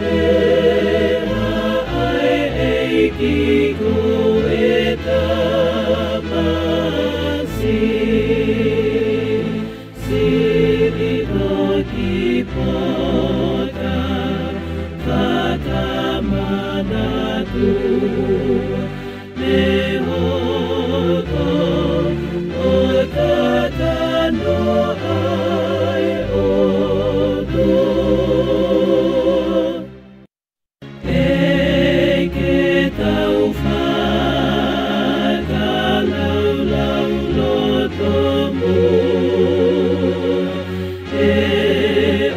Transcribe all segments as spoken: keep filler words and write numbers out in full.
ʻE ʻa e ʻEiki ko e Tamasiʻi, siʻi toki pota, fakamanatu, mei hoto ʻo tatano ai ʻOtua. ʻEiki, tau fakalaulau loto muʻa, ʻe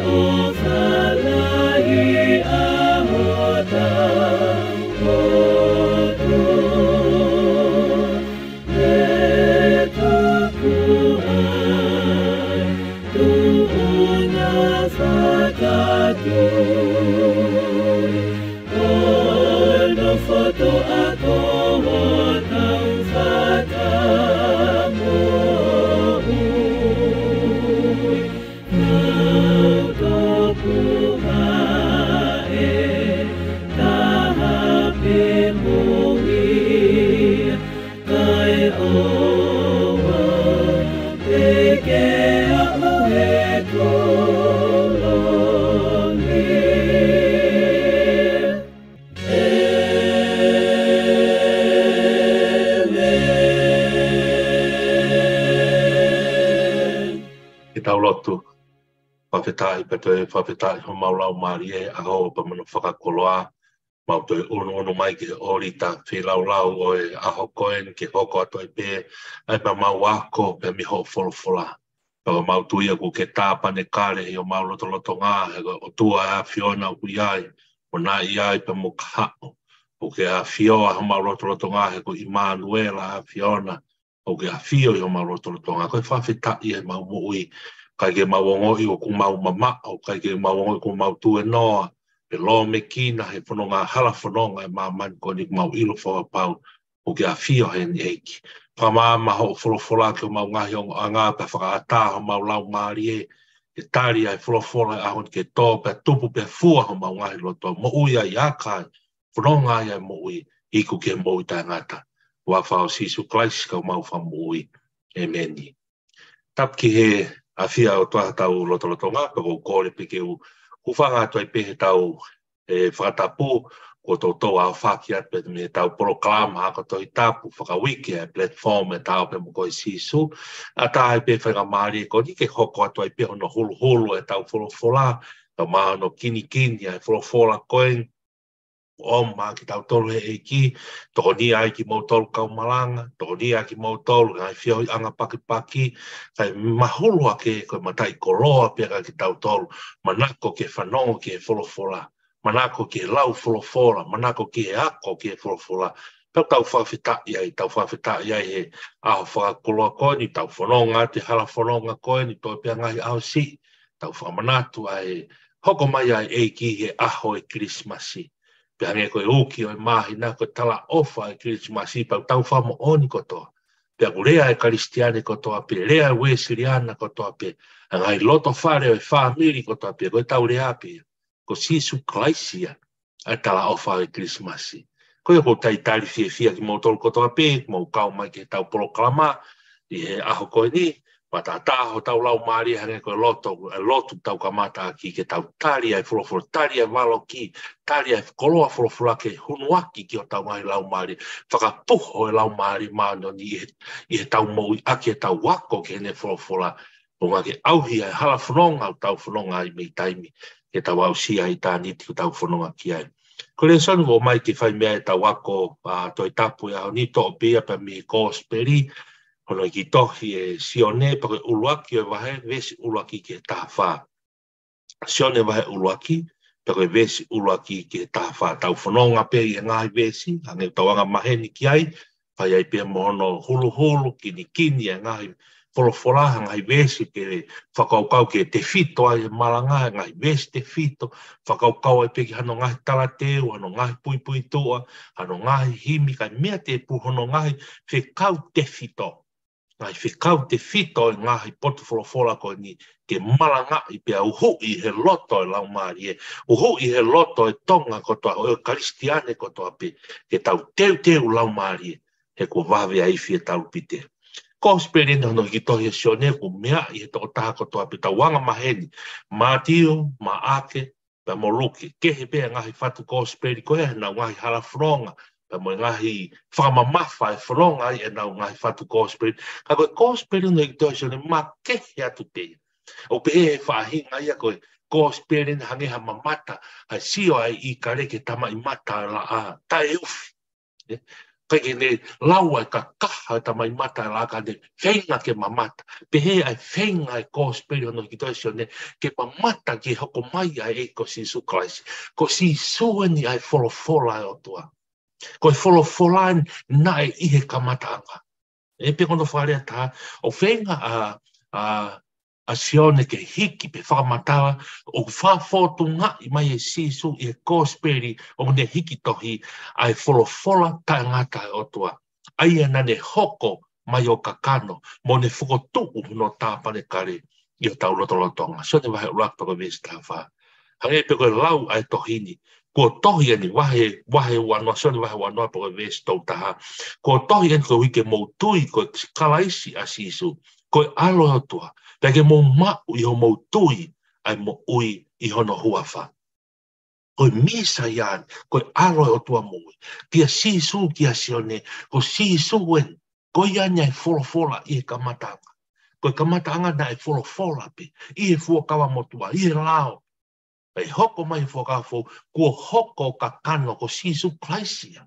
ʻofa lahi ʻa hotau ʻOtua. ʻE tuku ai tuʻunga fakatui, ʻo nofo atu ʻa hotau Fakamoʻui. Kau tupu mai ʻe taha pē mo ia, kae ʻoua pē ke aʻu he kololia. ʻĒmeni. Ke tau lotu. Fakafetaʻi pea toe fakafetaʻi homau laumālie, ʻa e ʻaho pea mo hono fakakoloa, mau toe ʻunuʻunu mai ki he ʻōlita feilaulau ʻo e ʻaho ko eni ke hoko atu ai pē ʻa e mau ako pea mei hoʻo folofola. Pea mau tui ʻoku ke tāpanekale ʻi homau lotolotonga, he ko e ʻOtua ʻa e ʻAfiona ʻoku ʻi ai, ʻo na ʻi ai pea mo kahaʻu. ʻOku ke ʻafio ʻa homau lotolotonga, he ko ʻImanuela ʻa e ʻAfiona ʻoku ke ʻafio ʻi homau lotolotonga. Ko e fakafetaʻi ʻemau moʻui, ʻikai ke mau ongoʻi ʻoku mau mamaʻo, ʻikai ke mau ongoʻi ʻoku mau tuēnoa, pe lōmekina he fononga, hala fononga ʻa e māmani ko eni, ʻoku mau ʻilo fakapapau ʻoku ke ʻafio heni ʻEiki. Fakamaama hoʻo folofola ki homau ngaahi ongoʻanga, pea fakaʻatā homau laumālie ke tali ʻa e folofola ʻo e ʻaho ni, ke tō pea tupu pea fua homau ngaahi loto, moʻui ai, aka ai, fononga ai ʻa e moʻui, iku ki he moʻui taʻengata. Huafa ʻo Sīsū Kalaisi ko homau Fakamoʻui. ʻĒmeni. Tapu ki he ʻafio ʻa e ʻOtua ʻi hotau lotolotonga, pea ʻoku ou kole pē ke u hūfanga atu ai pē heʻetau, ē, fakatapu, kuo toutou aofaki atu pē mei heʻetau polokalama ako Tohi Tapu fakauike ʻa e platform ʻa e Ta ō pē mo koe Sīsū. ʻAtā ai pē faingamālie ko eni ke hoko atu ai pē hono huluhulu ʻetau folofola, kae ʻumaʻā hono kinikini ʻa e folofola ko eni, ʻomi maʻa kitautolu ʻe he ʻEiki, tokoni ai kimoutolu kau malanga, tokoni ai kimoutolu ngaahi feohiʻanga pakipaki, kae mahulu hake ko e mataʻikoloa pē kia kitautolu, manako ke fanongo ki he folofola, manako ke lau folofola, manako ke ako ki he folofola. Pea tau fakafetaʻi ai, tau fakafetaʻi ai he ʻaho fakakoloa ko eni, tau fononga atu he hala fononga ko eni, toe pē ʻa e ngaahi ʻaho siʻi, tau fakamanatu ʻa e hoko mai ʻa e ʻEiki he ʻaho ʻo e Kilisimasi. Pea hangē ko e uki ʻo e māhina, ko e talaʻofa ʻo e Kilisimasi, pea tau fakamoʻoni kotoa. Pea ʻoku lea ʻa e Kalisitiane kotoa pē, lea ʻa e Uēsiliana kotoa pē, ʻa e ngaahi lotofale ʻo e fāmili kotoa pē, ko ʻetau lea pē ia, ko Sīsū Kalaisi ia ʻa e talaʻofa ʻo e Kilisimasi. Ko ia ʻoku ou talitali fiefia kimoutolu kotoa pē, mou kau mai ki heʻetau polokalama ʻi he ʻaho ko eni, pea tātā hotau laumālie hangē ko e lotu, ʻa e lotu tau kamata ʻaki, ke tau tali ʻa e folofola, tali ʻa e valoki, tali ʻa e koloa folofola ke hunuaki ki hotau ngaahi laumālie, fakapuho e Laumālie Māʻoniʻoni ʻi he, ʻi heʻetau moʻui ʻaki ʻetau ako ki heʻene folofola, ʻo ngā ke ʻauhi ʻa e hala fononga ʻoku tau fononga ai mei taimi, ke tau aʻusia ʻa ʻitāniti ʻoku tau fononga ki ai. Ko e lēsoni ʻoku ʻomai ke fai mei ai ʻetau ako, ā, Tohi Tapu ʻi he ʻaho ni, toʻo pē ia pea mei he Kōsipeli, hono iiki tohi ʻe Sione, pea ko e ʻuluaki ʻo e vahe, veesi ʻuluaki ki he taha fā. Sione vahe ʻuluaki, pea ko e veesi ʻuluaki ki he taha fā. Tau fononga pē ʻi he ngaahi veesi, hangē ʻoku tau anga maheni ki ai, fai ai pē mo hono huluhulu, kinikini ʻa e ngaahi folofola, ʻa e ngaahi veesi ke fakakaukau ke tefito ai e malanga, ʻa e ngaahi veesi tefito, fakakaukau ai pē ki hano ngaahi talateu, hano ngaahi puipuituʻa, hano ngaahi himi, kae meʻa tēpū hono ngaahi fekau tefito. ʻa e fekau tefito ʻo e ngaahi potu folofola ko eni ke malangaʻi pea uhuʻi he loto ʻo e Laumālie, uhuʻi he loto ʻo e Tonga kotoa, ʻo e Kalisitiane kotoa pē, ke tau teuteu laumālie, he kuo vave ʻa e ifi ʻo e talupite. Kosipeli eni hono hiki tohi ʻe Sione, kuo meaʻi he tokotaha kotoa pē, tau anga maheni, Mātiu, Maʻake, pea mo Luke. Kehe pē ʻa e ngaahi fatu kosipeli ko ē ʻenau ngaahi hala fononga, pea mo e ngaahi fakamamafa ʻe fononga ai ʻenau ngaahi fatu kosipeli. Ka ko e kosipeli eni hiki tohi ʻe Sione makehe atu pē ia. ʻOku pehē ʻe he faʻahinga ia ko e kosipeli eni hangē ha mamata, ha sio ʻa e ʻīkale ki he tamaʻimata ʻo e laʻā, taʻeufi. ʻE, ʻikai ke ne lau ʻa e kakaha ʻo e tamaʻimata ʻo e laʻā ka ne feinga ke mamata. Pehē ʻa e feinga ʻa e kosipeli hono hiki tohi ʻe Sione ke mamata ki he hoko mai ʻa e ʻEiki ko Sīsū Kalaisi. Ko Sīsū eni ʻa e folofola ʻa e ʻOtua. Ko e folofola eni naʻe ʻi he kamataʻanga. ʻE, pe ko hono fakalea ʻe taha, ʻoku feinga ʻa, ʻa, ʻa Sione ke hiki pe fakamatala ʻoku fakafōtungaʻi mai ʻe Sīsū ʻi he kosipeli ʻoku ne hiki tohi, ʻa e folofola taʻengata ʻa e ʻOtua, ʻa ia naʻa ne hoko mai ʻo kakano, mo ne fokotuʻu hono tāpanekale ʻi hotau lotolotonga. Sione vahe ʻuluaki pea ko e veesi taha fā. Hangē pē ko e lau ʻa e tohi ni, kuo tohi eni, vahe, vahe uanoa, Sione vahe uanoa pea ko e veesi tolu taha. Kuo tohi eni koeʻuhi ke mou tui ko Kalaisi ʻa Sīsū, ko e ʻAlo ʻo e ʻOtua, pea ke mou maʻu ʻi hoʻomou tui ʻa e moʻui ʻi hono huafa. Ko e Mīsaia eni, ko e ʻAlo ʻo e ʻOtua moʻui. Kia Sīsū, kia Sione, ko Sīsū eni, ko ia eni ʻa e folofola ʻi he kamataʻanga. Ko e kamataʻanga naʻe folofola pē, ʻi he Fuakava Motuʻa, ʻi he lao. ʻE hoko mai he Fuakava Foʻou, kuo hoko ʻo kakano, ko Sīsū Kalaisi ia.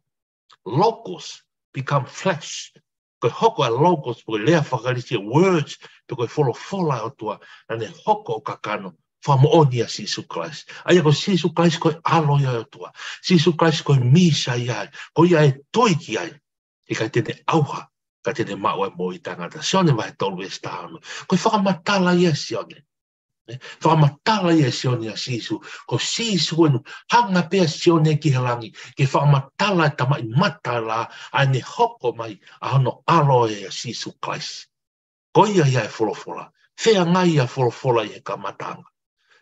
Logos become flesh. Ko e hoko ʻa e Logos, ko e lea faka-Kalisi, words, pe ko e folofola ʻa e ʻOtua, naʻa ne hoko ʻo kakano, fakamoʻoni ʻa Sīsū Kalaisi. ʻA ia ko Sīsū Kalaisi ko e ʻAlo ia ʻo e ʻOtua. Sīsū Kalaisi ko e Mīsaia, ko ia ʻe tui ki ai, ʻe ʻikai te ne ʻauha, ka te ne maʻu ʻa e moʻui taʻengata. Sione vahe tolu veesi taha ono. Ko e fakamatala ia ʻa Sione. ʻE, fakamatala ia ʻa Sione ʻa Sīsū. Ko Sīsū eni, hanga pē ʻa Sione ki he langi ke fakamatala ʻa e tamaʻimata ʻo e laʻā, ʻa ʻene hoko mai ʻa hono ʻAlo ia ʻa Sīsū Kalaisi. Ko ia ia ʻa e folofola. Feangai ʻa e folofola ʻi he kamataʻanga.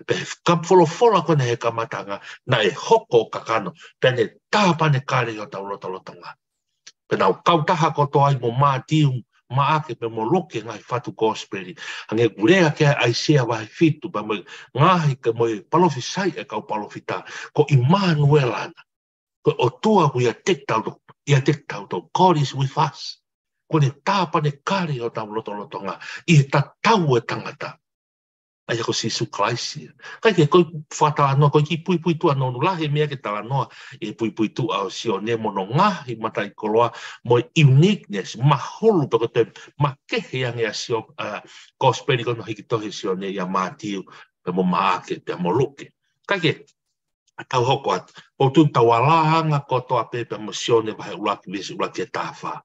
Pea he ka-, folofola ko ena he kamataʻanga, naʻe hoko ʻo kakano, pea ne tāpanekale ʻi hotau lotolotonga. Pea naʻa nau kautaha kotoa ai mo Mātiu, Maʻake pea mo Luke, ngaahi fatu kosipeli. Hangē ko e lea ki ai ʻa ʻAisea vahe fitu, pea mo e ngaahi, ke mo e palōfisai ʻa e kau palōfita, ko ʻImanuela ena. Ko e ʻOtua ʻoku ʻiate kitautolu, ʻiate kitautolu, God is with us. Kuo ne tāpanekale ʻi hotau lotolotonga, ʻi he tatau ʻo e tangata. ʻA ia ko Sīsū Kalaisi. Kae kehe, ko e fakatalanoa, ko e kiʻi puipuituʻa nounou, lahi e meʻa ke talanoa ʻi he puipuituʻa ʻo Sione mo hono ngaahi mataʻikoloa, mo e uniqueness, mahulu pea ko e toe makehe ange ʻa Sio-, ʻa e kosipeli ko hono hiki tohi ʻe Sione ʻia Mātiu, pea mo Maʻake, pea mo Luke. Kae kehe, ʻa tau hoko atu. ʻOku ou tui tau alāanga kotoa pē pea mo Sione vahe ʻuluaki veesi ʻuluaki ki he taha fā.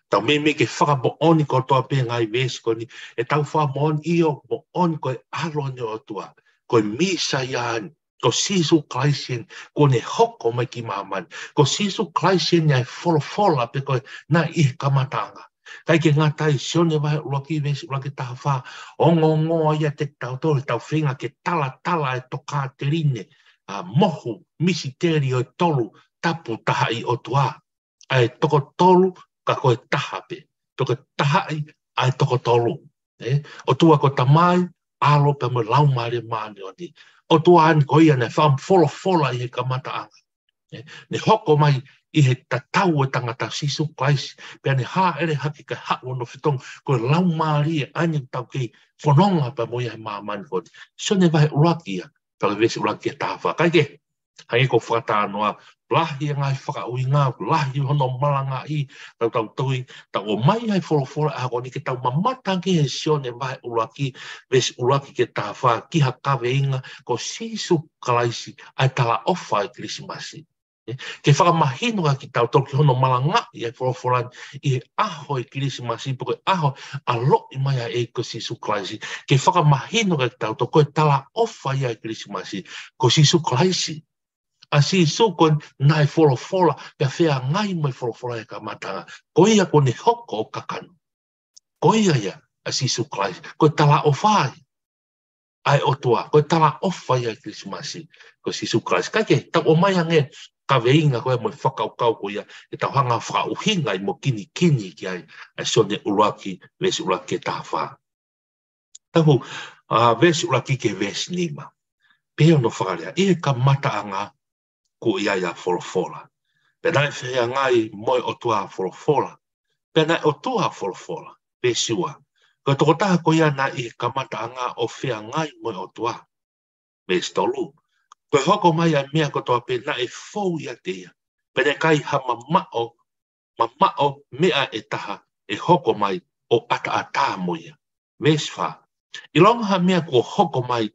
Tau meimei ke fakamoʻoni kotoa pē ngaahi veesi ko eni, ʻe tau fakamoʻoni ʻio, moʻoni ko e ʻAlo eni ʻo e ʻOtua. Ko e Mīsaia eni, ko Sīsū Kalaisi eni, kuo ne hoko mai ki māmani. Ko Sīsū Kalaisi eni ʻa e folofola pē ko ē naʻe ʻi he kamataʻanga. ʻIkai ke ngata ai, Sione vahe ʻuluaki veesi ʻuluaki ki he taha fā, ongoongoa ʻiate kitautolu, tau feinga ke talatala ʻa e tokāteline, ʻa e mohu, misiteli ʻo e Tolu Tapu Tahaʻi ʻOtua. ʻA e toko tolu, ka ko e taha pē. Toko tahaʻi, ʻa e toko tolu. ʻE, ʻOtua ko e Tamai, ʻAlo pea mo e Laumālie Māʻoniʻoni. ʻOtua eni ko ia naʻe fakamatala folofola ʻi he kamataʻanga. ʻE, ne hoko mai ʻi he tatau ʻo e tangata Sīsū Kalaisi, pea ne hāʻele hake kae haʻu hono fetongi, ko e Laumālie eni ʻoku tau kei fononga pea mo ia he māmani ko eni. Sione vahe ʻuluaki ia, pea ko e veesi ʻuluaki ki he taha fā. Kae kehe, hangē ko e fakatalanoa, lahi e ngaahi fakaʻuhinga, lahi hono malangaʻi, tau tau tui, tau ō mai ai folofola ʻa ko eni ke tau mamata ki he Sione vahe ʻuluaki, veesi ʻuluaki ki he taha fā, ki ha kaveinga, ko Sīsū Kalaisi, ʻa e talaʻofa ʻo e Kilisimasi. ʻE, ke fakamahino kiate kitautolu ki hono malangaʻi ʻa e folofola ni ʻi he ʻaho ʻo e Kilisimasi, pe ko e ʻaho ʻaloʻi mai ʻa e ʻEiki ko Sīsū Kalaisi. Ke fakamahino kiate kitautolu ko e talaʻofa ia ʻo e Kilisimasi, ko Sīsū Kalaisi. ʻA Sīsū ko ē naʻe folofola, pea feangai mo e folofola he kamataʻanga. Ko ia kuo ne hoko ʻo kakano. Ko ia ia ʻa Sīsū Kalaisi. Ko e talaʻofa ia ʻa e ʻOtua. Ko e talaʻofa ia ʻa e Kilisimasi. Ko Sīsū Kalaisi. Kae kehe, tau ʻomai ange kaveinga ko ia mo e fakakaukau ko ia, ke tau hanga fakaʻuhingaʻi mo kinikini ki ai, ʻa Sione ʻuluaki, veesi ʻuluaki ki he taha fā. Tapu, ʻa, veesi ʻuluaki ki he veesi nima. Pehē hono fakalea, ʻi he kamataʻanga kuo ʻi ai ʻa Folofola. Pea naʻe feangai mo e ʻOtua ʻa Folofola. Pea naʻe ʻOtua ʻa Folofola. Veesi ua. Ko e tokotaha ko ia naʻe ʻi he kamataʻanga ʻo feangai mo e ʻOtua. Veesi tolu. Ko e hoko mai ʻa e meʻa kotoa pē naʻe fou ʻiate ia. Pea naʻe ʻikai ha mamaʻo, mamaʻo meʻa ʻe taha ʻe hoko mai ʻo ʻataʻatā mo ia. Veesi fā. ʻIlonga ha meʻa kuo hoko mai,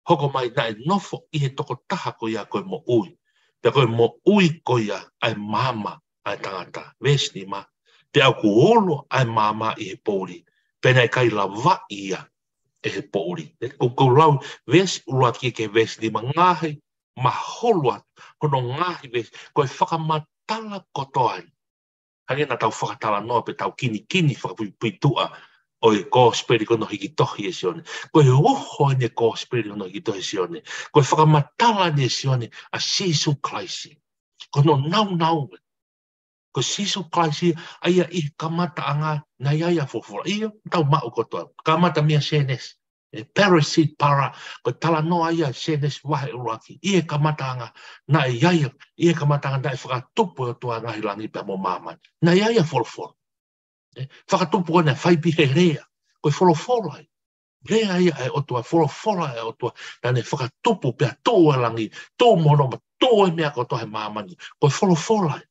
hoko mai naʻe nofo ʻi he tokotaha ko ia ko e moʻui. Pea ko e moʻui ko ia ʻa e maama ʻa e tangata. Veesi nima. Pea ʻoku ulo ʻa e maama ʻi he poʻuli. Pea naʻe ʻikai lavaʻi ia ʻe he poʻuli. ʻE, ko, ko e lau veesi ʻuluaki ki he veesi nima, ngaahi mahulu atu hono ngaahi veesi. Ko e fakamatala kotoa ia. Hangē naʻa tau fakatalanoa pea tau kinikini fakapuipuituʻa ʻo e kosipeli ko hono hiki tohi ʻe Sione. Ko e uho ʻene kosipeli ko hono hiki tohi ʻe Sione. Ko e fakamatala ʻeni ʻe Sione ʻa Sīsū Kalaisi. Ko hono naunau ē. Ko Sīsū Kalaisi, ʻa ia ʻi he kamataʻanga naʻe ʻi ai ʻa Folofola. ʻIo, tau maʻu kotoa. Kamata meia Sēnesi. ʻE Bereshit bara, ko e talanoa ia Sēnesi vahe ʻuluaki. ʻI he kamataʻanga naʻe ʻi ai, ʻi he kamataʻanga naʻe fakatupu ʻe he ʻOtua ngaahi langi pea mo māmani. Naʻe ʻi ai ʻa Folofola. ʻE, fakatupu ko ē naʻe fai pē he lea. Ko e Folofola ia. Lea ia ʻa e ʻOtua, Folofola ʻa e ʻOtua. Naʻa ne fakatupu pea tuʻu ʻa e langi, tuʻu mo hono ma, tuʻu ʻa e meʻa kotoa he māmani. Ko e Folofola ia.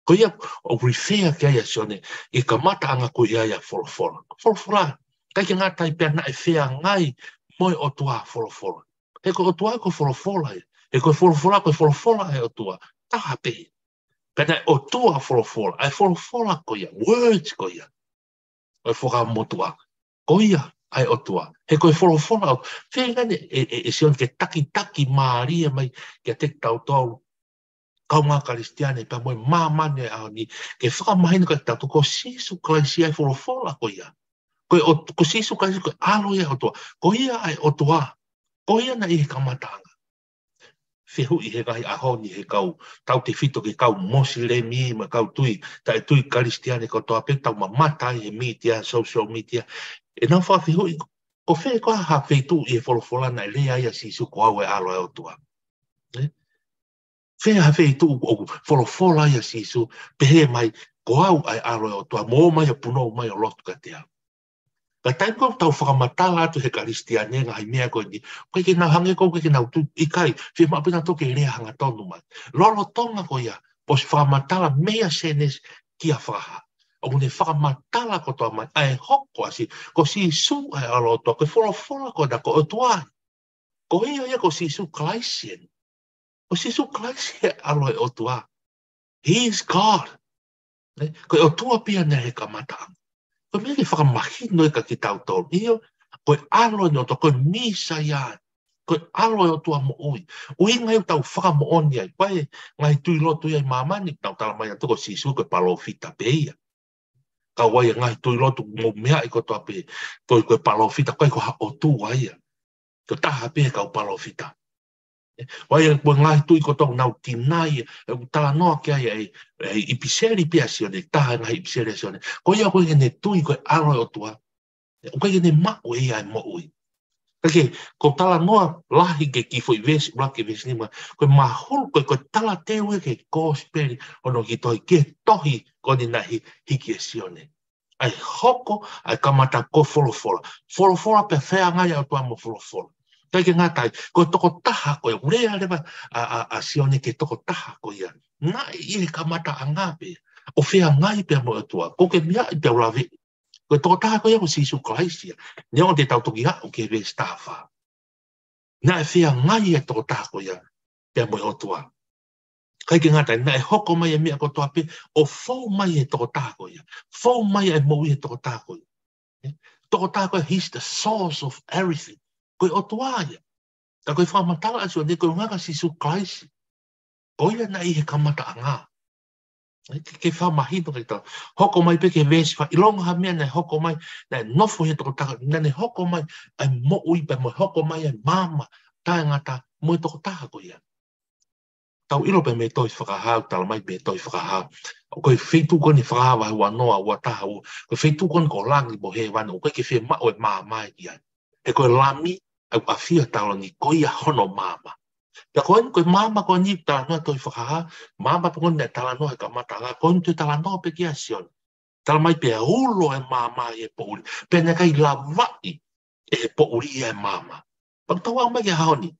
Ko ia ʻoku refer ki ai ʻa Sione, ʻi he kamataʻanga kuo ʻi ai ʻa Folofola. Folofola. ʻIkai ke ngata ai pea naʻe feangai mo e ʻOtua ʻa Folofola. He ko e ʻOtua ko e Folofola ia. He ko e Folofola, ko e Folofola ʻa e ʻOtua. Taha pē. Pea naʻe ʻOtua ʻa Folofola. ʻA e Folofola ko ia. Words ko ia. ʻO e Fuakava Motuʻa. Ko ia ʻa e ʻOtua. He ko e Folofola ʻo, feinga ʻeni ʻe, ʻe, ʻe Sione ke takitaki mālie mai kiate kitautolu kaungā Kalisitiane pea mo e māmani ʻo e ʻaho ni, ke fakamahino kiate kitautolu ko Sīsū Kalaisi ʻa e Folofola ko ia. Ko e ʻOt-, ko Sīsū Kalaisi ko e ʻAlo ia ʻo e ʻOtua. Ko ia ʻa e ʻOtua. Ko ia naʻe ʻi he kamataʻanga. Fehuʻi he ngaahi ʻaho ni he kau, tautefito ki he kau Mosilemi mo e kau tui, taʻetui Kalisitiane kotoa pē tau mamata ai he mītia, social media. ʻE nau fakafehuʻi, ko fē koā ha feituʻu ʻi he Folofola naʻe lea ai ʻa Sīsū ko au ʻa e ʻAlo ʻo e ʻOtua. ʻE? Fē ha feituʻu ʻoku folofola ai ʻa Sīsū, pehē mai, ko au ʻa e ʻAlo ʻo e ʻOtua, mou ō mai ʻo punou mai ʻo lotu kiate au. Ka taimi ko ē ʻoku tau fakamatala atu he Kalisitiane ngaahi meʻa ko eni, ʻoku ʻikai ke nau hangē ko ē ʻoku ʻikai ke nau tui, ʻikai, fiemaʻu pē nautolu ke lea hangatonu mai. Lolotonga ko ia, ʻosi fakamatala meia Sēnesi kia Fakahā. ʻOku ne fakamatala kotoa mai, ʻa e hoko ʻa Sī-, ko Sīsū ʻa e ʻAlo ʻo e ʻOtua, ko e Folofola ko ena ko e ʻOtua ia. Ko ia ia ko Sīsū Kalaisi eni. Ko Sīsū Kalaisi he ʻAlo ʻo e ʻOtua. He is God. Ne? Ko e ʻOtua pē ia naʻe ʻi he kamataʻanga. Ko e meʻa ke fakamahino ia kiate kitautolu. ʻIo, ko e ʻAlo eni ʻo e ʻOtua, ko e Mīsaia. Ko e ʻAlo ʻo e ʻOtua moʻui. ʻUhinga ia ʻoku tau fakamoʻoni ai. Ko e ngaahi tui lotu ia ʻi māmani, tau tala mai atu ko Sīsū ko e palōfita pē ia. Kau ai e ngaahi tui lotu mo e meʻa ʻi kotoa pē, ko e, ko e palōfita, ko e, ko ha ʻotua ia. Ko e taha pē he kau palōfita. Ko e, ko e ngaahi tui kotoa ʻoku nau tinai, ʻoku talanoa ki ai, ʻe, ʻe ʻipiseli pē ʻa Sione, taha e ngaahi ʻipiseli ʻa Sione. Ko ia ko ē ʻene tui ko e ʻAlo ʻo e ʻOtua. ʻOku ʻikai ke ne maʻu ʻe ia e moʻui. Ka ke, ko e talanoa lahi ki he kiʻi foʻi veesi, ʻuluaki veesi nima, ko e mahulu, ko e, ko e talateu ia ki he kosipeli ʻo hono hiki tohi, ki he tohi ko eni naʻe hi-, hiki ʻe Sione. ʻA e hoko, ʻa e kamata ko e Folofola. Folofola pea feangai ʻa e ʻOtua mo e Folofola. ʻIkai ke ngata ai, ko e tokotaha ko ē, lea leva ʻa, ʻa, ʻa Sione ki he tokotaha ko ia. Naʻe ʻi he kamataʻanga pē, ʻo feangai pea mo e ʻOtua. ʻOku ke meaʻi pea u lave, ko e tokotaha ko ia ko Sīsū Kalaisi ia. Neongo te tau toki aʻu ki he veesi taha fā. Naʻe feangai e tokotaha ko ia pea mo e ʻOtua. ʻIkai ke ngata ai, naʻe hoko mai e meʻa kotoa pē, ʻo fou mai e tokotaha ko ia. Fou mai e moʻui e tokotaha ko ia. Eh? Tokotaha ko ia, he's the source of everything. Ko e ʻOtua ia. Ka ko e fakamatala ʻa Sione ko e ʻuhinga kia Sīsū Kalaisi. Ko ia naʻe ʻi he kamataʻanga. ʻE, ke, ke fakamahino ke tau. Hoko mai pē ki he veesi fā, ʻilonga ha meʻa naʻe hoko mai, naʻe nofo he tokotaha, naʻa ne hoko mai ʻa e moʻui pea mo e hoko mai ʻa e maama taʻengata mo e tokotaha ko ia. Tau ʻilo pē mei he tohi Fakahā, tala mai mei he tohi Fakahā. ʻOku ʻi he feituʻu ko eni Fakahā vahe uanoa, uataha, ua, ko e feituʻu ko eni ko langi mo hēvani, ʻoku ʻikai ke fiemaʻu e maama ia ki ai. He ko e Lami, ʻa ia ʻoku ʻafio he taloni, ko ia hono maama. Pea ko eni ko e maama ko eni talanoa tohi Fakahā, maama pē ko eni naʻe talanoa he kamataʻanga, ko eni toe talanoa pē ki ai ʻa Sione. Tala mai pea ulo e maama ʻi he poʻuli. Pea naʻe ʻikai lavaʻi ʻe he poʻuli ʻa e maama. Pea tau aʻu mai ki he ʻaho ni.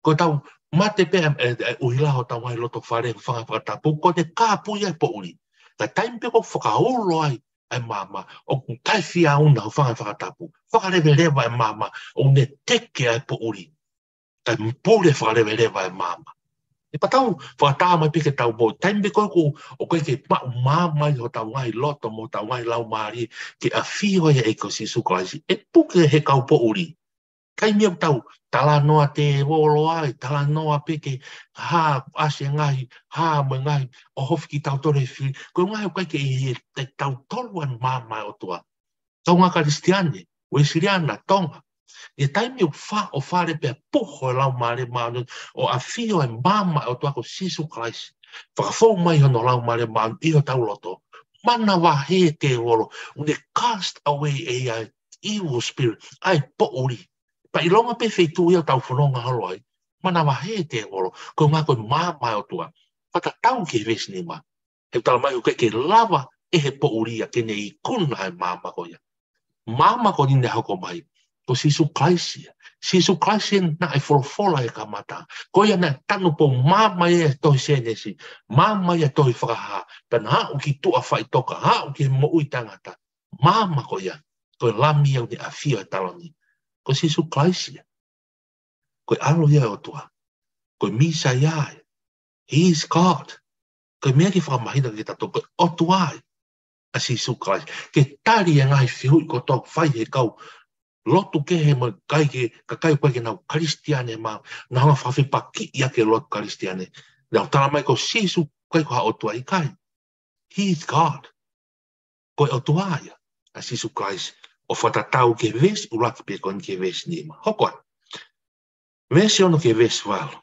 Ko ʻetau mate pē ʻa e, ʻa e ʻuhila hotau ngaahi loto fale, fanga fakatapu, ko ʻene kāpui ʻa e poʻuli. Ka taimi pē ʻoku fakaulo ai ʻa e maama, ʻoku ʻikai fie ʻauna ho fanga fakatapu. Fakaleveleva e maama, ʻoku ne teke ʻa e poʻuli. Kae pule fakaleveleva e maama. ʻE pea tau fakatā mai pē ke tau moʻui. Taimi pē ko ē ʻoku, ʻoku ʻikai ke maʻu maama ʻi hotau ngaahi loto mo hotau ngaahi laumālie ke ʻafio ai ʻa e ʻEiki ko Sīsū Kalaisi, ʻe puke he kau poʻuli. Taimi ʻoku tau talanoa tēvolo ai, talanoa pē ke hā, ʻasi e ngaahi hā mo e ngaahi ʻohofi kitautolu he fili. Ko e ngaahi ʻoku ʻikai ke ʻi he, ʻi he tautolu ʻa e maama ʻo e ʻOtua. Kaungā Kalisitiane, Uēsiliana, Tonga. ʻI he taimi ʻoku fa-, ʻoku fale pea puho e Laumālie Māʻoniʻoni, ʻo ʻafio e maama ʻo e ʻOtua ko Sīsū Kalaisi. Fakafou mai hono Laumālie Māʻoniʻoni ʻi hotau loto. Manavahē tēvolo, ʻoku ne cast away ʻe ia ʻa e evil spirit, ʻa e poʻuli. Pea ʻilonga pē feituʻu ia ʻoku tau fononga holo ai, manavahē tēvolo, ko e ʻuhinga ko e maama ʻo e ʻOtua. Fakatatau ki he veesi nima. He tala mai ʻoku ʻikai ke lava ʻe he poʻuli ia ke ne ikuna e maama ko ia. Maama ko eni naʻe hoko mai, ko Sīsū Kalaisi ia. Sīsū Kalaisi naʻe folofola he kamataʻanga. Ko ia naʻe tanupou, maama ia he tohi Sēnesi, maama ia he tohi Fakahā, pea naʻe aʻu ki tuʻa faʻitoka, aʻu ki he moʻui taʻengata. Maama ko ia, ko e Lami ia ʻoku ne ʻafio he taloni. Ko Sīsū Kalaisi ia. Ko e ʻAlo ia ʻo e ʻOtua. Ko e Mīsaia ia. He is God. Ko e meʻa ke fakamahino kiate kitautolu, ko e ʻOtua ia ʻa Sīsū Kalaisi. Ke tali e ngaahi fehuʻi kotoa ʻoku fai he kau lotu kehe mo e kakai ke, kakai ʻoku ʻikai ke nau Kalisitiane, mo nau hanga ʻo fakafepakiʻi ʻaki e lotu Kalisitiane. Nau tala mai ko Sīsū ʻikai ko ha ʻOtua, ʻikai. He is God. Ko e ʻOtua ia ʻa Sīsū Kalaisi, ʻo fakatatau ki he veesi ʻuluaki pea ko eni ki he veesi nima. Hoko atu. Veesi ono ki he veesi valu.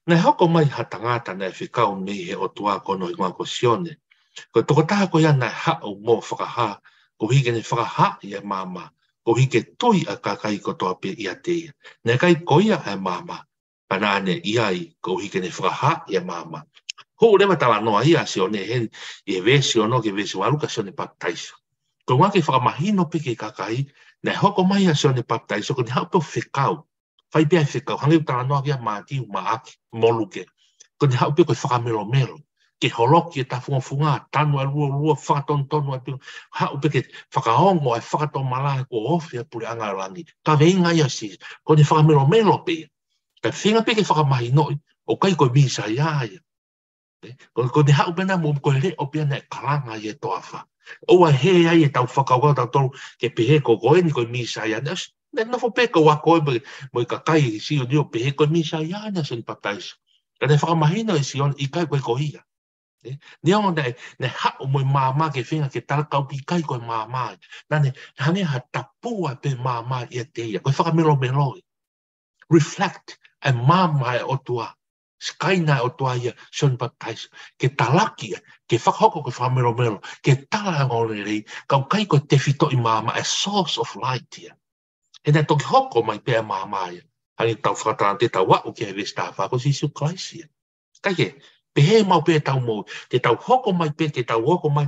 Naʻe hoko mai ha tangata naʻe fekau mei he ʻOtua, ko hono hingoa ko Sione. Ko e tokotaha ko ia naʻe haʻu mo Fakahā, koeʻuhi ke ne fakahaaʻi e maama, koeʻuhi ke tui ʻa e kakai kotoa pē ʻiate ia. Naʻe ʻikai ko ia ʻa e maama, ka naʻa ne ʻi ai koeʻuhi ke ne fakahaaʻi e maama. Hū leva talanoa ia ʻa Sione heni ʻi he veesi ono ki he veesi valu, ko Sione Papitaiso. Ko e ʻuhinga ke fakamahino pē ki he kakai, naʻe hoko mai ʻa Sione Papitaiso, ko ʻene haʻu pē ʻo fekau. Fai pē ʻa e fekau, hangē ko e talanoa kia Mātiu, Maʻake, mo Luke. Ko ʻene haʻu pē ko e fakamelomelo. Ke holoki e tafungofunga, tanu ʻa e luolua, fakatonutonu ʻa e piko, haʻu pē ke fakaongo ʻa e fakatomala, kuo ofi ʻa e puleʻanga ʻo langi. Kaveinga ia ʻo Sīsū, ko ʻene fakamelomelo pē ia. Kae feinga pē ke fakamahinoʻi, ʻoku ʻikai ko e Mīsaia ia. Ē, ko, ko ʻene haʻu pē ena mo, ko e leʻo pē ia naʻe kalanga ai e toafa. ʻOua ʻe hē ai ʻetau fakakaukau ʻatautolu ke pehē ko, ko eni ko e Mīsaia. Naʻe, naʻe nofo pē kau ako ē mo, mo e kakai Siu ni ʻo pehē ko e Mīsaia ena Sione Papitaiso. Ka naʻe fakamahino ʻe Sione ʻikai ko e ko ia. Ē, neongo naʻe, naʻe haʻu mo e maama ke feinga ke tala ka ʻoku ʻikai ko e maama ia. Naʻa ne hangē ha tapua pē maama ʻiate ia. Ko e fakamelomelo ia. Reflect e maama ʻo e ʻOtua. Sikaina ʻo e ʻOtua ia, Sione Papitaiso. Ke talaki, ke fakahoko ko e fakamelomelo, ke tala e ongoongolelei, ka ʻoku ʻikai ko e tefitoʻi maama, e source of light ia. He naʻe toki hoko mai pē ʻa e maama ia. Hangē ko ʻetau fakatātā te tau aʻu ki he veesi taha fā ko Sīsū Kalaisi ia. Kae kehe, pehē maʻu pē ʻetau moʻui, te tau hoko mai pē, te tau hoko mai,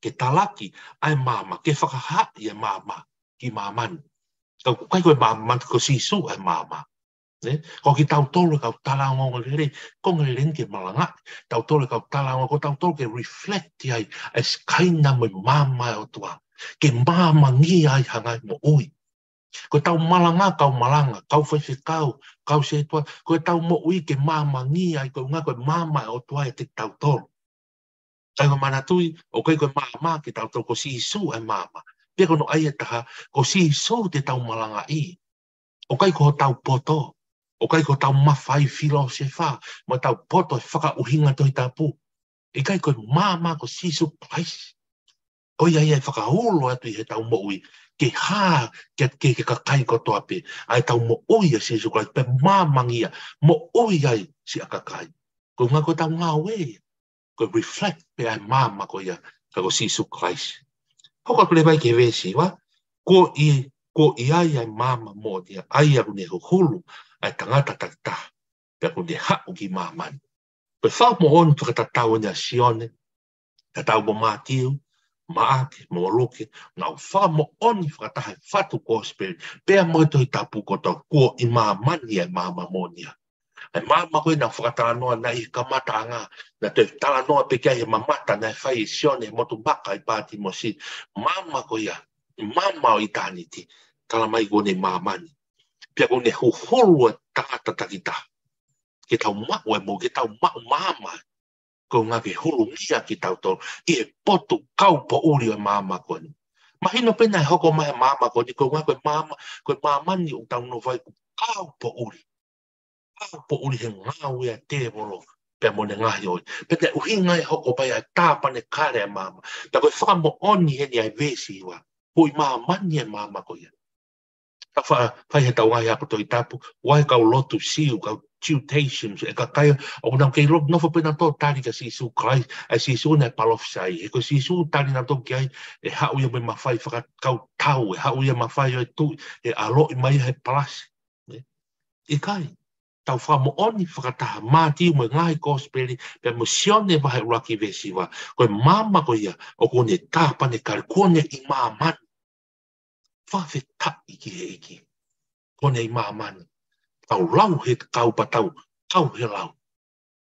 ke talaki ʻa e maama, ke fakahaaʻi e maama ki māmani. Ka ʻoku ʻikai ko e maama, ko Sīsū ʻa e maama. Ē? Ko kitautolu e kau tala ongoongolelei, ko e ongoongolelei ke malangaʻi. Tautolu e kau tala ongo, ko tautolu ke reflect ai ʻa e sikaina mo e maama ʻo e ʻOtua. Ke maamangia ai ha ngaahi moʻui. Ko ʻetau malanga, kau malanga, kau faifekau, kau sētuata, ko ʻetau moʻui ke maamangia ai, ko e ʻuhinga ko e maama ʻo e ʻOtua ʻiate kitautolu. Kae ʻoua manatuʻi, ʻoku ʻikai ko e maama kitautolu, ko Sīsū ʻa e maama. Pea ko hono ʻai ʻe taha, ko Sīsū te tau malangaʻi. ʻOku ʻikai ko hotau poto, ʻoku ʻikai ko hotau mafai filōsefa, mo ʻetau poto he fakaʻuhinga Tohi Tapu. ʻIkai ko e maama ko Sīsū Kalaisi. Ko ia ia ʻe fakaulo atu ʻi heʻetau moʻui, ke hā, ke, ke, ke kakai kotoa pē, ʻa ʻetau moʻui ʻa Sīsū Kalaisi, pea maamangia, moʻui ai siʻa kakai. Ko e ʻuhinga ko ʻetau ngāue ia, ko e reflect pē ʻa e maama ko ia, ka ko Sīsū Kalaisi. Hoko atu leva ki he veesi hiva, kuo ʻi, kuo ʻi ai ʻa e maama moʻonia, ʻa ia ʻoku ne huhulu ʻa e tangata takitaha, pea ʻoku ne haʻu ki māmani. Ko e fakamoʻoni fakatatau ʻeni ʻa Sione, tatau mo Mātiu, Maʻake, mo Luke, naʻa nau fakamoʻoni fakataha he fatu kosipeli, pea mo e Tohi Tapu kotoa, kuo ʻi māmani ʻa e maama moʻonia. ʻA e maama ko ē naʻe fakatalanoa naʻe ʻi he kamataʻanga, naʻe toe talanoa pē ki ai he mamata naʻe fai ʻe Sione he motu maka ʻi Pātimosi. Maama ko ia, maama ʻo ʻitāniti, tala mai kuo ne ʻi māmani. Pea kuo ne huhulu ʻa e tangata takitaha. Ke tau maʻu ʻa e moʻui, ke tau maʻu maama. Ko e ʻuhinga ke hulungia kitautolu ʻi he potu kaupoʻuli ʻo e maama ko eni. Mahino pē naʻe hoko mai ʻa e maama ko eni, ko e ʻuhinga ko e maama, ko e māmani ʻoku tau nofo ai ʻoku kaupoʻuli. Kaupoʻuli he ngāue ʻa e tēvolo, pea mo ʻene ngaahi ʻoiauē. Pea ko e ʻuhinga ia ʻoku hoko mai ai ʻa e tāpanekale ʻa e maama. Pea ko e fakamoʻoni heni ʻa e veesi hiva, kuo ʻi māmani ʻa e maama ko ia. Ka fa-, fai heʻetau ngaahi ako Tohi Tapu, ʻoku ʻi ai e kau lotu Siu, kau Judaism, ʻa e kakai ʻoku nau kei lo-, nofo pē nautolu ʻo tali kia Sīsū Kalaisi, ʻa e Sīsū naʻe palōfisai. He ko Sīsū tali nautolu ki ai, ʻe haʻu ia mo e mafai fakakautau, ʻe haʻu ia mafai ʻo e tuʻi, ʻe ʻaloʻi mai he palasi. Ne? ʻIkai, tau fakamoʻoni fakataha Mātiu mo e ngaahi kosipeli, pea mo Sione vahe ʻuluaki veesi hiva, ko e maama ko ia, ʻoku ne tāpanekale, kuo ne ʻi māmani. Fakafetaʻi ki he ʻEiki. Kuo ne ʻi māmani. Tau lau he kau pea tau, kau he lau.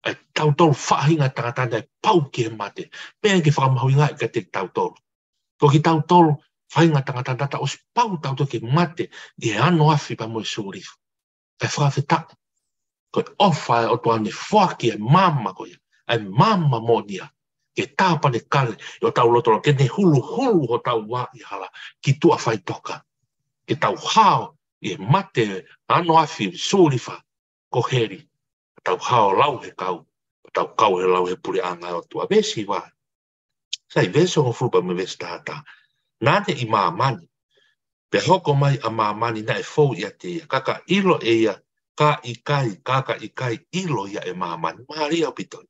ʻA e tautolu faʻahinga tangata naʻe pau ki he mate. Pea ke fakamahuʻingaʻi kiate kitautolu. Ko kitautolu faʻahinga tangata naʻa tau ʻosi pau tautolu ke mate ʻi he ano afi pea mo e sulifa. Kae fakafetaʻi. Ko e ʻofa ʻa e ʻOtua ne foaki ʻa e maama ko ia, ʻa e maama moʻonia, ke tāpanekale ʻi hotau loto, ke ne huluhulu hotau vā ʻi hala ki tuʻa faʻitoka. Ke tau hao ʻi he mate, ano afi, sulifa, ko heli. Tau hao lau he kau, tau kau he lau he puleʻanga ʻo e ʻOtua. Veesi hiva. Sai, veesi hongofulu pea mo e veesi taha taha. Naʻa ne ʻi māmani, pea hoko mai ʻa māmani naʻe fou ʻiate ia, ka ka ʻilo ʻe ia, ka ʻikai, ka ka ʻikai ʻilo ia ʻe māmani. Mālie ʻaupito.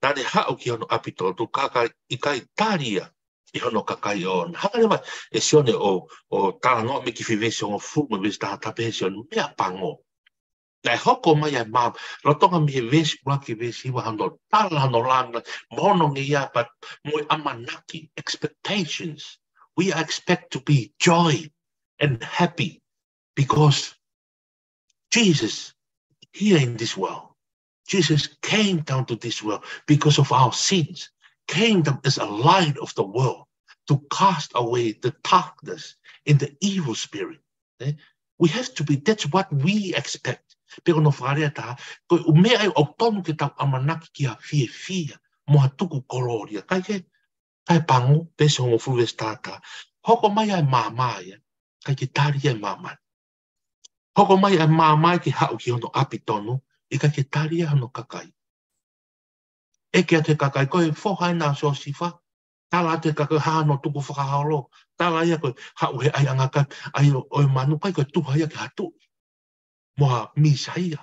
Naʻa ne haʻu ki hono ʻapi toʻotuʻu, ka ka ʻikai tali ia ʻe hono kakai ʻoʻona. Hanga leva ʻe Sione ʻo, ʻo talanoa mei he kiʻi veesi hongofulu mo e veesi taha taha pē ʻe Sione, meʻapango. Naʻe hoko mai ʻa e maama, lolotonga mei he veesi ʻuluaki ki he veesi hiva, hano tala, hano langa, mo hono ngeia, but mo e ʻamanaki, expectations. We are expect to be joy and happy because Jesus here in this world. Jesus came down to this world because of our sins, came down as a light of the world to cast away the darkness and the evil spirit. Eh? We have to be, that's what we expect. Pe ko hono fakalea ʻe taha, ko e ʻū meʻa ʻoku totonu ke tau ʻamanaki ki ha fiefia, mo ha tuku kolōlia. Kae ke, kae pango, veesi hongofulu veesi taha taha. Hoko mai ʻa e maama ia, ʻikai ke tali ia ʻe māmani. Hoko mai ʻa e maama ia ke haʻu ki hono ʻapi tonu, ʻikai ke tali ia ʻe hono kakai. ʻEke atu he kakai ko e foha ena ʻo Siosifa, tala atu he kakai hano tukufakaholo, tala ia ko e haʻu he ʻaiʻanga kapi, ʻai ʻo, ʻo e manu, ʻikai ko e tuha ia ki ha tuʻi mo ha Mīsaia.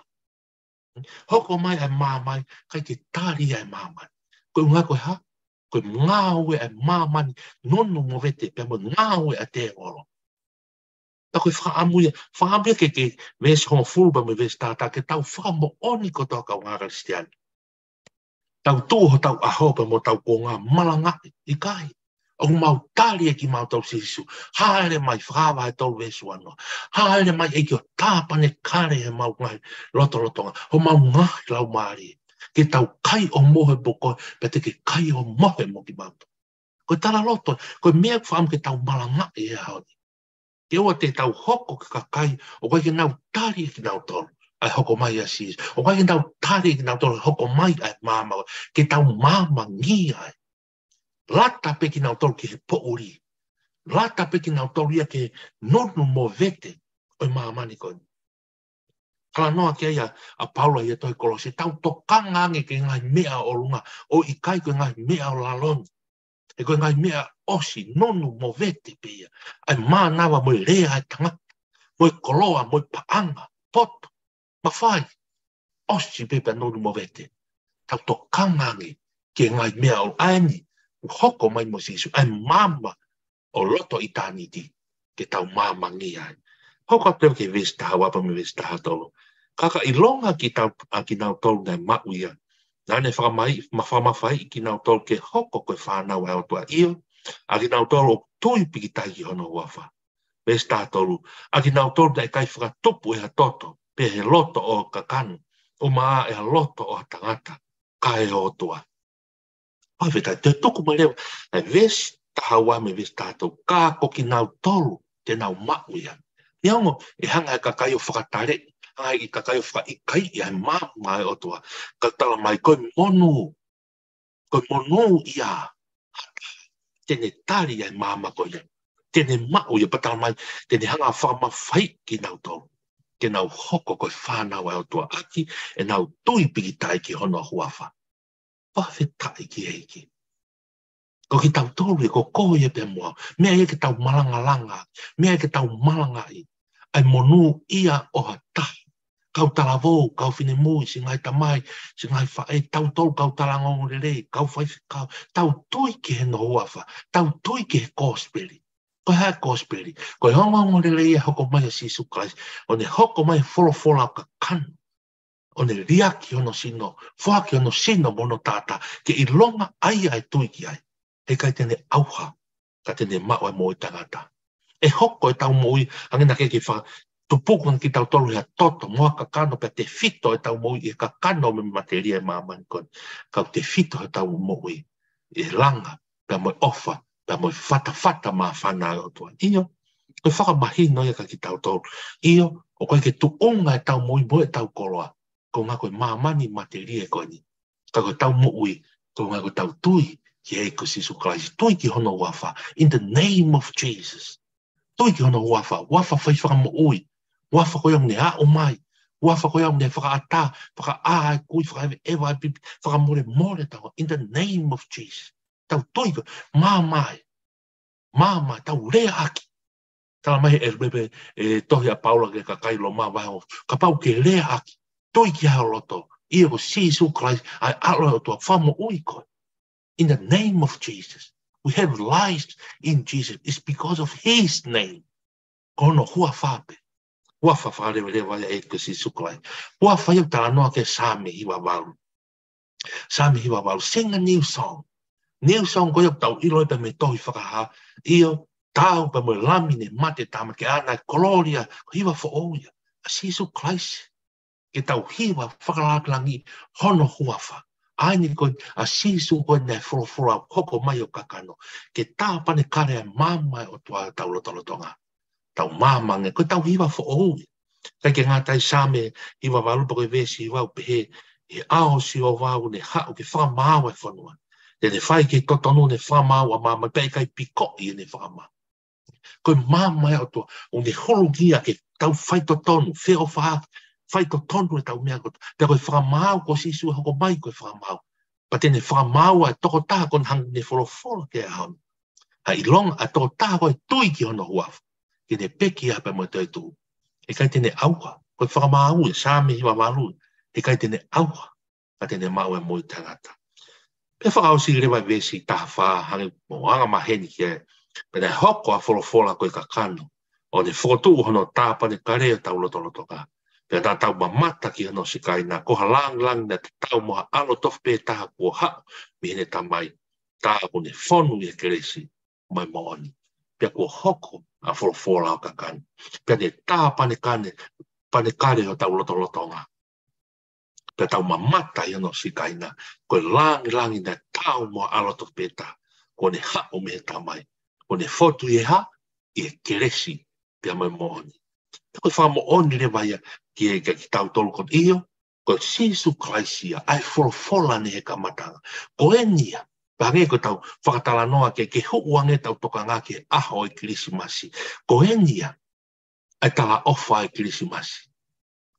Hoko mai ʻa e maama ia, ʻikai ke tali ia ʻe māmani. Ko e ʻuhinga ko e hā, ko e ngāue ʻa māmani, nunu mo vete, pea mo e ngāue ʻa e tēvolo. Pea ko e fakaʻamu ia, fakaʻamu ia ke, ke veesi hongofulu pea mo e veesi taha taha ke tau fakamoʻoni kotoa kau ngā Kalisitiane. Tau tuʻu hotau ʻaho pea mo hotau kuonga malangaʻi, ʻikai. ʻOku mau tali ʻe kimautolu Sīsū. Hāʻele mai, Fakahā vahe tolu veesi uanoa. Hāʻele mai ʻEiki ʻo tāpanekale he mau ngaahi lotolotonga, homau ngaahi laumālie. Ke tau kai ʻo mohe mo koe, pea te ke kai ʻo mohe mo kimautolu. Ko e talaloto, ko e meʻa ʻoku fakaʻamu ke tau malangaʻi he ʻaho ni. Ke ʻoua te tau hoko ko e kakai ʻoku ʻikai ke nau tali ʻe kinautolu ʻa e hoko mai ʻa Sīsū. ʻOku ʻikai ke nau tali ʻe kinautolu ʻa e hoko mai ʻa e maama, ke tau maamangia ai. Lata pē kinautolu ki he poʻuli. Lata pē kinautolu ia ki he nunu mo vete ʻo e māmani ko eni. Talanoa ki ai ʻa, ʻa Paula ʻi he tohi Kolose, tau tokanga ange ki he ngaahi meʻa ʻo ʻolunga, ʻo ʻikai ko e ngaahi meʻa ʻo lalo ni. He ko e ngaahi meʻa ʻosi, nonu mo vete pē ia. ʻA e mānava mo e lea ʻa e tangata, mo e koloa, mo e paʻanga, poto, mafai, ʻosi pē pea nonu mo vete. Tau tokanga ange ki he ngaahi meʻa ʻo ʻaeni, ʻoku hoko mai mo Sīsū, ʻa e maama ʻo loto ʻitāniti, ke tau maamangia ai. Hoko atu ki he veesi taha ua pea mo e veesi taha tolu. Ka ka ʻilonga ki tau, ʻa kinautolu naʻe maʻu ia, naʻa ne fakamai, ma fakamafaiʻi kinautolu ke hoko ko e fānau ʻa e ʻOtua, ʻio, ʻa kinautolu ʻoku tui pikitai ki hono huafa. Veesi taha tolu, ʻa kinautolu naʻe ʻikai fakatupu ʻe ha toto, pe he loto ʻo e kakano, ʻumaʻā ʻe ha loto ʻo ha tangata, ka ʻe he ʻOtua. Fakafetaʻi, toe tuku mai leva ʻa e veesi taha ua mo e veesi taha tolu, ka ko kinautolu te nau maʻu ia. Neongo ʻe hanga ʻe he kakai ʻo fakataleʻi, hanga ʻe he kakai ʻo fakaʻikaiʻi ʻa e maama ʻa e ʻOtua, ka tala mai ko e monū, ko e monū ia, te ne tali ʻa e maama ko ia. Te ne maʻu ia pea tala mai, te ne hanga ʻo fakamafaiʻi kinautolu ke nau hoko ko e fānau ʻa e ʻOtua ʻaki ʻenau tui pikitai ki hono huafa. Fakafetaʻi ki he ʻEiki. Ko kitautolu ia, ko koe ia pea mo au. Meʻa ia ke tau malangalanga, meʻa ia ke tau malangaʻi. ʻA e monū ia ʻo ha taha. Kau talavou, kau finemui, siʻi ngaahi tamai, siʻi ngaahi faʻē, tautolu kau talanoa ongoongolelei, kau faifekau, tau tui ki hono huafa, tau tui ki he kosipeli. Ko e hā e kosipeli? Ko e ongoongolelei ʻa e hoko mai ʻa Sīsū Kalaisi, ʻo ne hoko mai he folofola ʻo kakano, ʻo ne liʻaki hono sino, foaki hono sino mo hono taʻataʻa, ke ʻilonga ʻa ia ʻe tui ki ai, heʻikai te ne ʻauha, ka te ne maʻu ʻa e moʻui taʻengata. ʻE hoko ʻetau moʻui, hangē naʻa ke ke fa-, tupuku ange kitautolu ʻi ha toto mo ha kakano pea tefito ʻetau moʻui ʻi he kakano mo e matelie ʻa e māmani ko eni. Ka ʻoku tefito ʻetau moʻui ʻi he langa, pea mo e ʻofa, pea mo e fatafata māfana ʻa e ʻOtua. ʻIo, ko e fakamahino ia kia kitautolu. ʻIo, ʻoku ʻikai ke tuʻunga ʻetau moʻui mo ʻetau koloa, koeʻuhi ko e māmani matelie ko eni. Ka ko ʻetau moʻui, koeʻuhi ko ʻetau tui ki he ʻEiki ko Sīsū Kalaisi, tui ki hono huafa, in the name of Jesus. Tui ki hono huafa, huafa fai fakamoʻui, huafa ko ia ʻoku ne aʻu mai, huafa ko ia ʻoku ne fakaʻatā, fakaʻā ʻa e kui, fakaʻeveʻeva ʻa e pipi, fakamolemole tau, in the name of Jesus. Tau tui ko, maama ē, maama ē, tau leaʻaki. Tala mai he ʻe, ʻe, ʻe, ʻe tohi ʻa Paula ki he kakai Loma vahe hongofulu, kapau ke leaʻaki, tui ki ai ho loto, ʻio ko Sīsū Kalaisi, ʻa e ʻAlo ʻo e ʻOtua, fakamoʻui koe. In the name of Jesus. We have life in Jesus. It's because of his name. Ko hono huafa pē. Huafa fakaleveleva ia ʻa e ʻEiki ko Sīsū Kalaisi. Huafa ia ʻoku talanoa ki ai ʻa e Saame hiva valu. Saame hiva valu. Sing a new song. New song ko ia ʻoku tau ʻilo ia pea mei he tohi Fakahā. ʻIo, tau pea mo e Lami naʻe mate ʻi he tama ke ana e kolōlia, ko e hiva foʻou ia. ʻA Sīsū Kalaisi. Ke tau hiva fakalāngilangiʻi hono huafa. ʻA eni ko ʻa Sīsū ko eni naʻe folofola hoko mai ʻo kakano. Ke tāpanekale ʻa e maama ʻo e ʻOtua ʻi hotau lotolotonga. Tau maama ange, ko ʻetau hiva foʻou ia. ʻIkai ke ngata ai, Saame hiva valu pea ko e veesi hiva ʻoku pehē, ʻi he ʻao ʻo Sihova ʻoku ne haʻu ke fakamaau ʻa e fonua. Te ne fai ki he totonu ʻene fakamaau ʻa māmani, pea ʻikai pikoʻi ʻene fakamaau. Ko e maama ʻo e ʻOtua, ʻoku ne holoki ia ke tau faitotonu, feʻofaʻaki, faitotonu ʻetau meʻa kotoa. Pea ko e fakamaau ko Sīsū ʻe hoko mai ko e fakamaau. Pea te ne fakamaau ʻa e tokotaha ko eni hangē ne folofola ki ai he ʻaho ni. ʻA e ʻilonga ʻa e tokotaha ko ē ʻe tui ki hono huafa, ke ne pekia pea mo e toetuʻu. ʻIkai te ne ʻauha, ko e fakamaau ʻa e Saame hiva valu, ʻikai te ne ʻauha, ka te ne maʻu ʻa e moʻui taʻengata. Pea fakaʻosi leva ʻa e veesi taha fā, hangē ʻoku angamaheni ki ai. Pea naʻe hoko ʻa e folofola ko e kakano, ʻo ne fokotuʻu hono tāpanekale ʻi hotau lotolotonga. Pea naʻa tau mamata ki hono Sikaina, ko ha lāngilangi naʻe tatau mo ha ʻAlo tofu pē taha kuo haʻu mei heʻene Tamai, tā kuo ne fonu ʻi he kelesi mo e moʻoni. Pea kuo hoko ʻa e folofola ʻo kakano. Pea ne tāpanekale, panekale ʻi hotau lotolotonga. Pea tau mamata ʻi hono Sikaina, ko e lāngilangi naʻe tatau mo ha ʻAlo tofu pē taha, kuo ne haʻu mei he Tamai, kuo ne fotu ʻi he hā, ʻi he kelesi pea mo e moʻoni. Pea ko e fakamoʻoni leva ia ki he, kia kitautolu ko eni, ʻio, ko Sīsū Kalaisi ia, ʻa e folofola naʻe ʻi he kamataʻanga. Ko eni ia, pea hangē ko ʻetau fakatalanoa ke, ke hū ange ʻetau tokanga ki he ʻaho ʻo e Kilisimasi. Ko eni ia, ʻa e talaʻofa ʻo e Kilisimasi.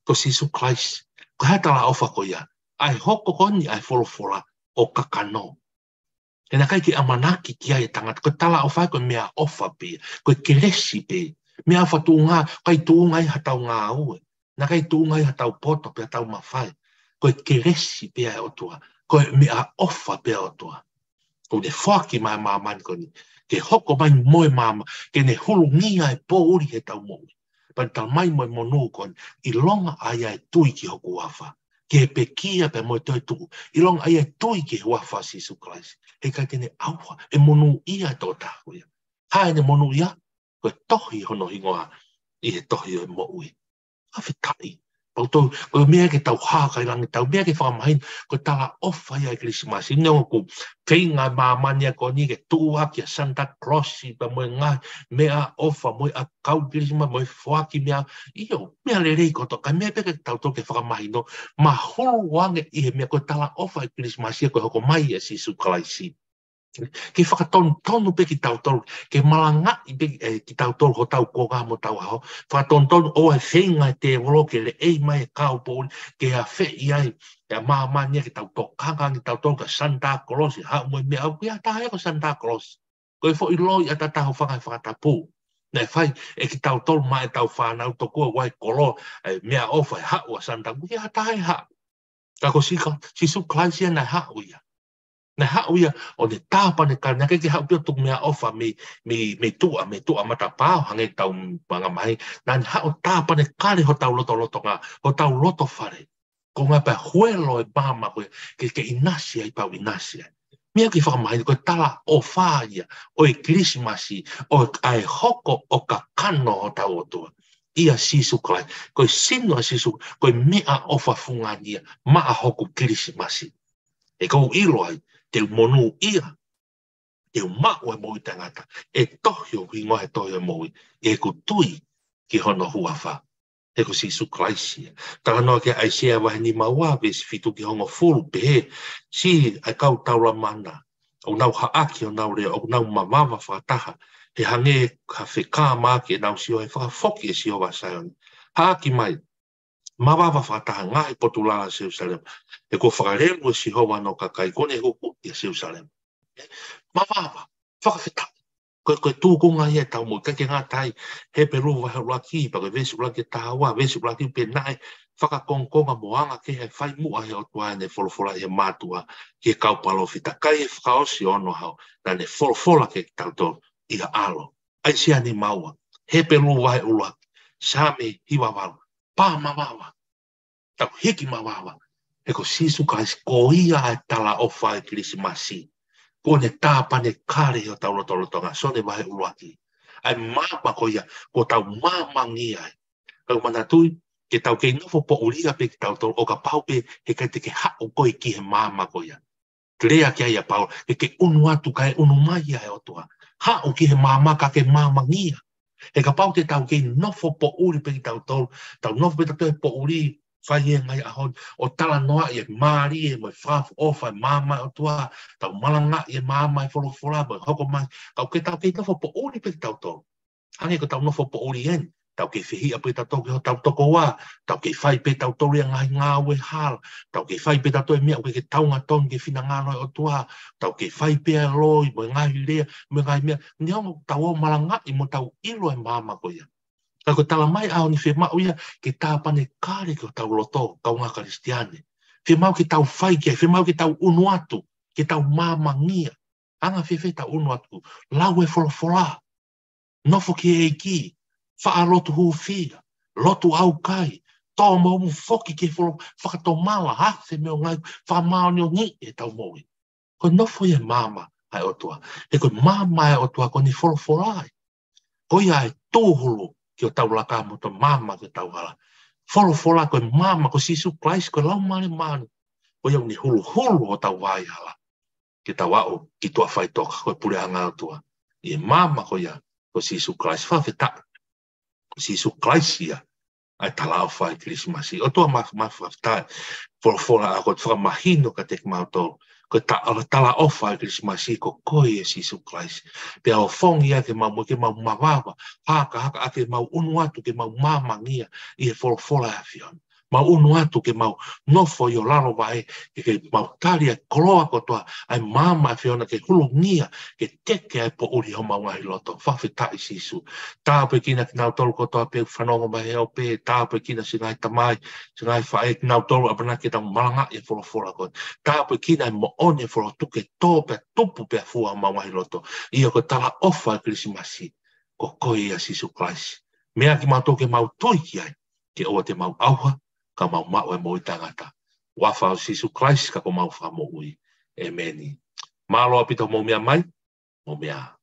ko Sīsū Kalaisi. Ko e hā e talaʻofa ko ia? ʻA e hoko ko eni ʻa e folofola ʻo kakano. He naʻe ʻikai ke ʻamanaki ki ai e tangata, ko e talaʻofa ia ko e meʻaʻofa pē ia, ko e kelesi pē. Meʻaʻofa tuʻunga, ʻikai tuʻunga ʻi haʻatau ngāue. Naʻe ʻikai tuʻunga ʻi haʻatau poto pe haʻatau mafai. Ko e kelesi pē ia ʻa e ʻOtua. Ko e meʻaʻofa pē ʻa e ʻOtua. ʻOku ne foaki mai ʻa māmani ko eni. Ke hoko mai mo e maama, ke ne hulungia e poʻuli heʻetau moʻui. Pea ne talamai mo e monū ko eni, ʻilonga ʻa ia ʻe tui ki hoku huafa, ke pekia pea mo e toetuʻu. ʻIlonga ʻa ia ʻe tui ki he huafa ʻo Sīsū Kalaisi, heʻikai te ne ʻauha, ʻe monūʻia e tokotaha ko ia. Hā ʻene monūʻia? Ko e tohi hono hingoa ʻi he tohi ʻo e moʻui. Fakafetaʻi. Pau tau, ko e meʻa ke tau hākailangitau, meʻa ke fakamahino, ko e talaʻofa ia ʻa e Kilisimasi. Neongo ʻoku feinga ʻa māmani ko eni ke tuʻu ʻaki ʻa Santa Claus pea mo e ngaahi meʻaʻofa, mo e ʻakau Kilisimasi, mo e foaki meʻa, ʻio, meʻa lelei kotoa, ka meʻa pē ke tau toki fakamahino, mahulu ange ʻi he meʻa ko e talaʻofa ʻa e Kilisimasi ko e hoko mai ʻa Sīsū Kalaisi. Ke fakatonutonu pē kitautolu, ke malangaʻi pē, ē, kitautolu hotau konga mo hotau ʻaho. Fakatonutonu ʻoua ʻe feinga e tēvolo ke leʻei mai e kaupoʻuli, ke afeʻi ai ʻa māmani ke tau tokanga kitautolu kia Santa Claus, haʻu mo e meʻa ʻoku ʻikai ha taha ia ko Santa Claus. Ko e foʻi loi ʻatā ʻo fanga fakatapu naʻe fai ʻe kitautolu maʻa ʻetau fānau tokua ʻoku ʻi ai e kolo, ʻa e meʻaʻofa ʻe haʻu ʻa Santa, ʻoku ʻikai ha taha ia ʻe haʻu. Ka ko Sīsū Ka-, Sīsū Kalaisi ia naʻe haʻu ia. Naʻe haʻu ia ʻo ne tāpanekale, naʻe ʻikai ke haʻu pē ʻo tuku meʻaʻofa mei, mei, mei tuʻa, mei tuʻa matapā ʻo hangē ko ʻetau anga mai. Naʻa ne haʻu ʻo tāpanekale hotau lotolotonga, hotau lotofale. Ko e ngaahi pē huelo e maama ko ē, ke, ke ʻinasi ai pea u ʻinasi ai. Meʻa ke fakamahino, ko e talaʻofa ia ʻo e Kilisimasi, ʻo e ʻa e hoko ʻo kakano hotau ʻOtua ʻia Sīsū Kalaisi. Ko e sino ʻa Sīsū, ko e meʻaʻofa fungani ia maʻa hoku Kilisimasi. He ʻoku ou ʻilo ai, te u monūʻia, te u maʻu e moʻui taʻengata, ʻe tohi hoku hingoa he tohi ʻo e moʻui, ʻi heʻeku tui ki hono huafa. He ko Sīsū Kalaisi ia. Talanoa ki ai ʻAisea vahe nima ua, veesi fitu ki he hongofulu, pehē: Siʻi ʻa e kau taula mana, ʻoku nau haʻaki honau leʻo, ʻoku nau mavava fakataha, he hangē ha fekāmaki ʻenau sio, he fakafoki ʻe Sihova ʻa Saione. Haʻaki mai, mavava fakataha, ngaahi potu lala ʻo Selusalema, he kuo fakalelu ʻe Sihova hono kakai, kuo ne huhuʻi ʻa Selusalema. Mavava, fakafetaʻi. Ko e, ko e tūkunga ia ʻetau moʻui, ʻikai ke ngata ai, Hepelū vahe ʻuluaki, pea ko e veesi ʻuluaki ki he taha ua, veesi ʻuluaki pē naʻe fakakongokonga mo anga kehe e fai muʻa ʻe he ʻOtua ʻene folofola ʻi he mātuʻa ki he kau palōfita, kae fakaʻosi ʻo onoʻaho, naʻa ne folofola kiate kitautolu ʻi he ʻAlo. ʻAisea nima ua, Hepelū vahe ʻuluaki, Saame hiva valu, pā mavava. Tau hiki mavava. He ko Sīsū Kalaisi, ko ia ʻa e talaʻofa ʻa e Kilisimasi. Kuo ne tāpanekale ʻi hotau lotolotonga, Sione vahe ʻuluaki. ʻA e maama ko ia, kuo tau maamangia ai. Kau manatuʻi, ke tau kei nofo poʻuli ia pē kitautolu, ʻo kapau pē heʻikai te ke haʻu koe ki he maama ko ia. Lea ki ai ʻa Paula, ke ke unu atu kae unu mai ʻa e ʻOtua. Haʻu ki he maama ka ke maamangia. He kapau te tau kei nofo poʻuli pē kitautolu, tau nofo pē tautolu he poʻuli, fai e ngaahi ʻaho ni, ʻo talanoaʻi e mālie mo e fakaʻofoʻofa e maama ʻo e ʻOtua, tau malangaʻi e maama e folofola, mo e hoko mai, ka ʻoku ke tau kei nofo poʻuli pē kitautolu. Hangē ko ʻetau nofo poʻuli eni, tau kei fehiʻa pē tautolu ki hotau tokoua, tau kei fai pē tautolu e ngaahi ngāue hala, tau kei fai pē tautolu e meʻa ʻoku ʻikai ke taungatonu ki he finangalo ʻo e ʻOtua, tau kei fai pē ʻa e loi, mo e ngaahi lea, mo e ngaahi meʻa, neongo ʻetau malangaʻi mo tau ʻilo e maama ko ia. Ka ko e talamai ʻaho ni fiemaʻu ia ke tāpanekale ki hotau loto, kaungā Kalisitiane. Fiemaʻu ke tau fai ki ai, fiemaʻu ke tau unu atu, ke tau maamangia. Anga fēfē ʻetau unu atu? Lau e folofola. Nofo ki he ʻEiki, faʻa lotu hūfia, lotu ʻaukai, tō mo ʻumu, foki ki he folo-, fakatomala, ʻa e meʻa ʻoku ngali fakamāʻoniʻoniʻi ʻetau moʻui. Ko e nofo ia he maama ʻa e ʻOtua. He ko e maama ʻa e ʻOtua ko ʻene folofola ia. Ko ia ʻa e tūhulu ki hotau laka mo hotau maama ki hotau hala. Folofola ko e maama, ko Sīsū Kalaisi ko e Laumālie Māʻoniʻoni. Ko ia ʻoku ne huluhulu hotau vaʻa hala ke tau aʻu ki tuʻa faʻitoka, ko e puleʻanga ʻo e ʻOtua. ʻI he maama ko ia, ko Sīsū Kalaisi. Fakafetaʻi. Ko Sīsū Kalaisi ia ʻa e talaʻofa ʻa e Kilisimasi. ʻOtua māf-, māf-, fakafetaʻi. Folofola ʻa koe ʻoku fakamahino kiate kimautolu. Ko e ta-, talaʻofa ʻa e Kilisimasi ko koe ʻa Sīsū Kalaisi. Pea ʻoku faʻa ʻoange ke mau moʻui, ke mau mavava, hākahaka, ke mau unu atu, ke mau maamangia ʻi he folofola ʻa e ʻAfiona. Mau ʻunu atu ke mau nofo ʻi ho lalo vaʻe, ke, ke mau tali ʻa e koloa kotoa, ʻa e maama ʻa e ʻAfiona ke hulungia, ke teke ʻa e poʻuli ʻi homau ngaahi loto. Fakafetaʻi Sīsū. Tāpuekina kinautolu kotoa pē ʻoku fanongo mai he ope, tāpuekina siʻi ngaahi tamai, siʻi ngaahi faʻē, kinautolu ʻamanaki ke nau malangaʻi e folofola ko ē. Tāpuekina e moʻoni e folofola, tuku ke tō pea tupu pea fua homau ngaahi loto. ʻIo, ko e talaʻofa ʻo e Kilisimasi, ko koe ia Sīsū Kalaisi. Meʻa kimautolu ke mau tui ki ai, ke ʻoua te mau ʻauha, ka mau maʻu e moʻui taʻengata. Huafa ʻo Sīsū Kalaisi ko homau Fakamoʻui. ʻĒmeni. Mālō ʻaupito hoʻomou meʻa mai, mou meʻa